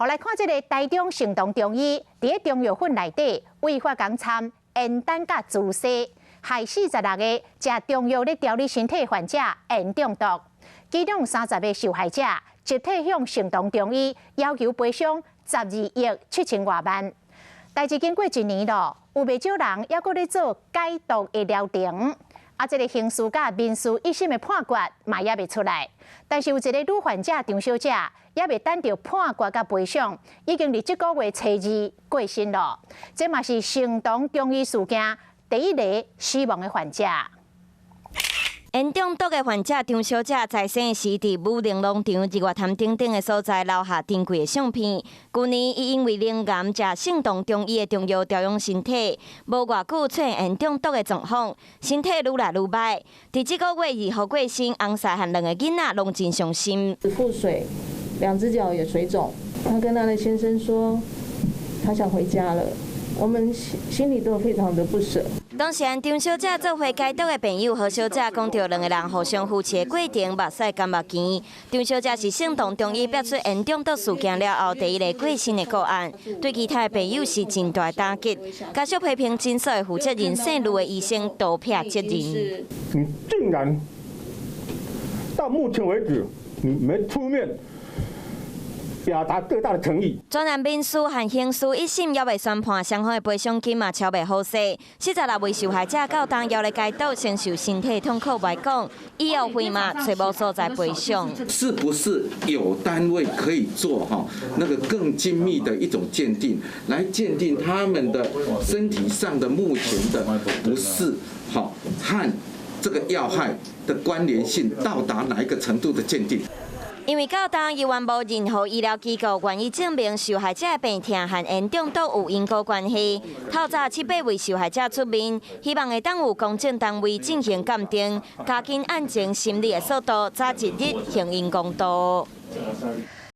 好，來看這个台中聖同中醫，佇咧中藥粉內底違法共摻鉛丹佮痔烯，害46个食中藥咧調理身體患者鉛中毒，其中30个受害者集體向聖同中醫要求賠償12億7千外萬。代誌經過一年咯，有袂少人猶閣咧做解毒的療程。啊，這个刑事佮民事一審的判決嘛猶未出來，但是有一个女患者張小姐，猶未等著判決佮賠償，已經佇這个月初二過身咯。這嘛是聖同中醫事件第一个死亡的患者。鉛中毒的患者張小姐在生時，佇武陵農場日月潭頂頂的所在留下珍貴的相片。舊年，伊因為靈癌食聖同中醫的中藥調養身體，無偌久出現鉛中毒的狀況，身體愈來愈䆀。佇這个月2號過身，翁婿和兩个囡仔攏真傷心。腹水，兩隻腳也水腫。她跟她的先生說，她想回家了。我們心裡都非常的不捨。當時張小姐做伙解毒的朋友何小姐講著兩个人互相扶持的過程，目屎乾目墘。張小姐是聖同中醫爆出鉛中毒事件了後第一个過身的個案，對其他的朋友是真大打擊。家屬批評診所的負責人姓盧的醫生逃避責任。你竟然到目前為止，你沒出面表達最大的誠意。專案民事和刑事一審猶未宣判，雙方的賠償金嘛敲袂好勢。46位受害者到今猶咧解毒，承受身體痛苦袂講，醫藥費嘛揣無所在賠償。是不是有單位可以做哈那個更精密的一種鑑定，來鑑定他們的身體上的目前的不適，好和這個藥害的關聯性到達哪一個程度的鑑定？因為到今猶原無任何醫療機構願意證明受害者的病痛和鉛中毒有因果關係。透早七八位受害者出面，希望會當有公正單位進行鑑定，加緊案情審理的速度，早一日還𪜶公道。